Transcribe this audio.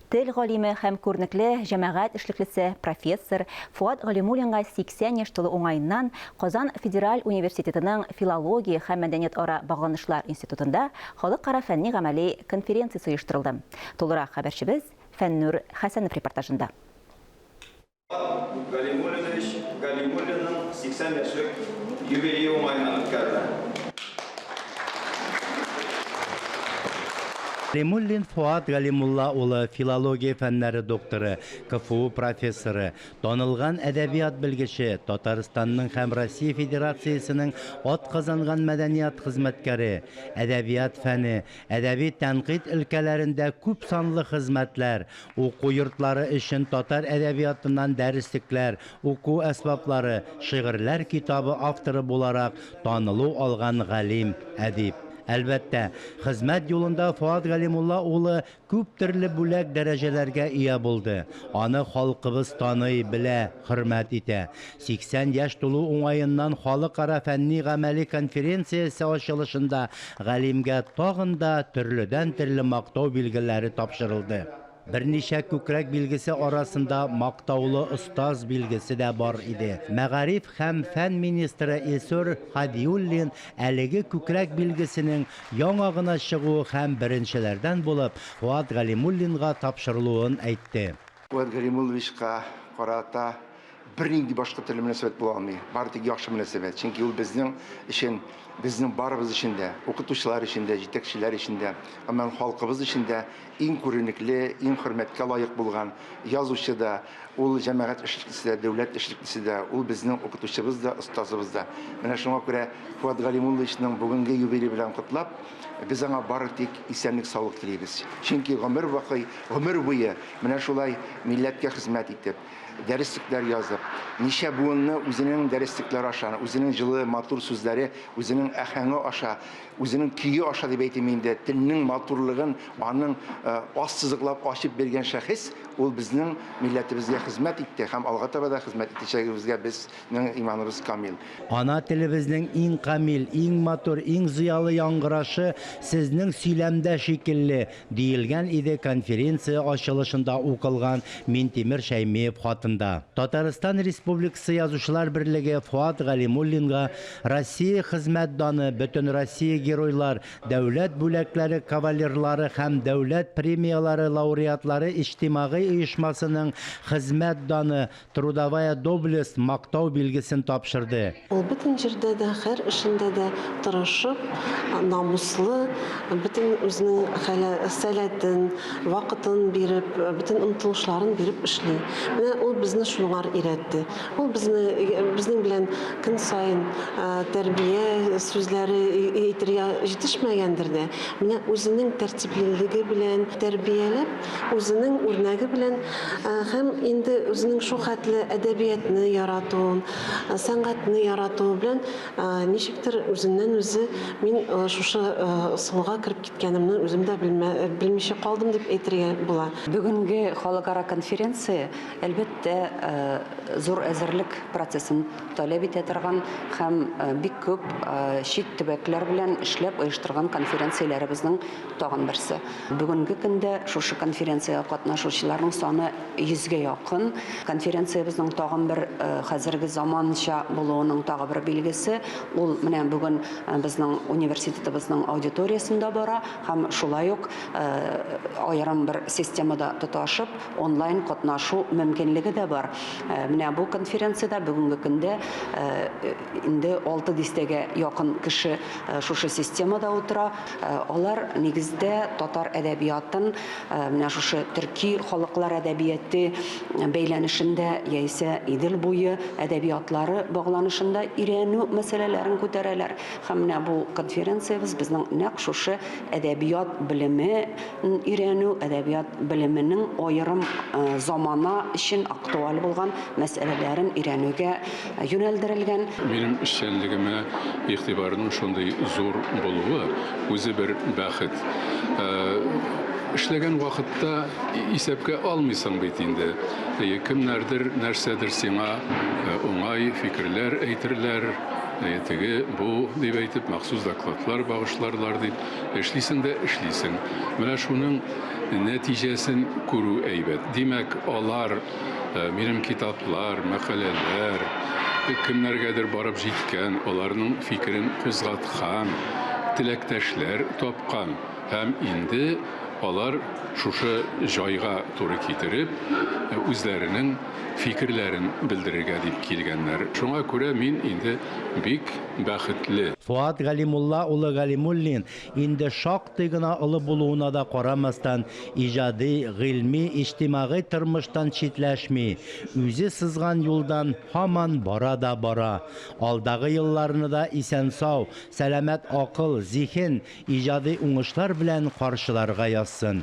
Тел галиме һәм күренекле җәмәгать эшлеклесе, профессор Фоат Галимуллинга 80 яшь тулу уңаеннан Казан федераль университетының Филология һәм мәдәниятара багланышлар институтында халыкара фәнни-гамәли конференциясе оештырылды. Тулырак хәбәрчебез Фәннүр Хәсәнов репортажында. Фоат Галимуллинович Галимуллинның 80 яшьлек юбилее уңаеннан үткәрелә. Галимуллин Фоат Галимулла улы, филология фәннәре докторы, КФУ профессоры, танылган әдәбият белгече, Татарстанның һәм Россия Федерациясенең атказанган мәдәният хезмәткәре, әдәбият фәне, әдәби тәнкыйть өлкәләрендә күпсанлы хезмәтләр, уку йортлары өчен татар әдәбиятыннан дәреслекләр, уку әсбаплары, шигырьләр китабы авторы буларак танылу алган галим, әдип. Әлбәттә, хезмәт юлында Фоат Галимулла улы күп төрле бүләк-дәрәҗәләргә ия булды. Аны халкыбыз таный, белә, хөрмәт итә. 80 яшь тулу уңаеннан халыкара фәнни-гамәли конференциясе ачылышында галимгә тагын да төрледән-төрле мактау билгеләре тапшырылды. Берничә күкрәк билгесе арасында Мактаулы остаз билгесе дә бар иде. Мәгариф һәм фән министры Илсур Һадиуллин әлеге күкрәк билгесенең яңа гына чыгуы һәм беренчеләрдән булып Фоат Галимуллинга тапшырылуын әйтте. Фоат Галимулловичка карата бернинди башка төрле мөнәсәбәт була алмый. Бары тик яхшы мөнәсәбәт. Чөнки ул безнең өчен, безнең барыбыз өчен дә, укытучылар өчен дә, җитәкчеләр өчен дә, гомумән халкыбыз өчен дә иң күренекле, иң хөрмәткә лаек булган язучы да, ул җәмәгать эшлеклесе дә, дәүләт эшлеклесе дә, ул безнең укытучыбыз да, остазыбыз да. Менә шуңа күрә Фоат Галимулловичның бүгенге юбилее белән котлап, без аңа бары тик исәнлек-саулык телибез. Чөнки гомер бакый, гомер буе менә шулай милләткә хезмәт итеп, дәреслекләр язып, ничә буынны үзенең дәреслекләре аша, үзенең җылы, матур сүзләре, үзенең әһәңе аша, үзенең көе аша дип әйтим инде, телнең матурлыгын аның ассызыклап ачып биргән шәхес, ул безнең милләтебезгә хезмәт итте һәм алга таба да хезмәт итәчәгебезгә безнең иманыбыз камил. Ана телебезнең иң камил, иң матур, иң зыялы яңгырашы сезнең сөйләмдә шикелле, Диелгән иде конференция ачылышында укылган Минтимер Шәймиев хатында. Татарстан Республикасы Язучылар берлеге Фоат Галимуллинга Россия Хезмәт даны, Бөтенроссия Геройлар, Дәүләт бүләкләре кавалерлары һәм Дәүләт премияләре лауреатлары иҗтимагый оешмасының Хезмәт даны, Трудовая доблесть мактау билгесен тапшырды. Ул бөтен җирдә дә, һәр эшендә дә тырышып, намуслы, бөтен үзенең сәләтен, вакытын биреп, бөтен омтылышларын биреп эшли. Менә ул безне шуңар өйрәтте. Ул безне, безнең белән көн саен тәрбия сүзләре әйтергә җитешмәгәндер дә, менә үзенең тәртиплелеге белән тәрбияләп, Үзенең үрнәге белән һәм инде үзенең шул хәтле әдәбиятны яратуын, сәнгатьне яратуы белән ничектер үзеннән-үзе мин шушы ысулга кереп киткәнемне үзем дә белмичә калдым дип әйтергә була. Бүгенге халыкара конференция, әлбәттә, зур әзерлек процессын таләп итә торган һәм бик күп чит төбәкләр белән эшләп оештырган конференцияләребезнең тагын берсе. Бүгенге көндә шушы конференциягә катнашучыларның саны йөзгә якын. Конференциябезнең тагын бер хәзерге заманча булуының тагы бер билгесе, ул менә бүген безнең университетыбызның аудиториясендә бара һәм шулай ук аерым бер системада тоташып, онлайн катнашу мөмкинлеге дә бар. Менә бу конференциядә бүгенге көндә инде алты дистәгә якын кеше шушы системада утыра. Алар, нигездә, татар әдәбиятын менә шушы төрки халыклар әдәбияте бәйләнешендә яисә Идел буе әдәбиятлары багланышында өйрәнү мәсьәләләрен күтәрәләр. Һәм менә бу конференциябез безнең нәкъ шушы әдәбият белеме өйрәнү, әдәбият белеменең аерым замана өчен актуаль булган мәсьәләләрен өйрәнүгә юнәлдерелгән. Минем эшчәнлегемә игътибарның шундый зур булуы үзе бер бәхет. Эшләгән вакытта исәпкә алмыйсың бит инде. Кемнәрдер, нәрсәдер сиңа уңай фикерләр әйтерләр. теге, бу дип әйтеп, махсус докладлар багышларлар дип, эшлисең дә эшлисең. Менә шуның нәтиҗәсен күрү әйбәт. Димәк, алар минем китаплар, мәкаләләр кемнәргәдер барып җиткән, аларның фикерен кузгаткан, теләктәшләр тапкан һәм инде алар шушы җайга туры китереп, үзләренең фикерләрен белдерергә дип килгәннәр. Шуңа күрә мин инде бик бәхетле. Фоат Галимулла улы Галимуллин инде шактый гына олы булуына да карамастан, иҗади, гыйльми, иҗтимагый тормыштан читләшми, үзе сызган юлдан һаман бара да бара. Алдагы елларны да исән-сау, сәламәт акыл, зиһен, иҗади уңышлар белән каршыларга язсын.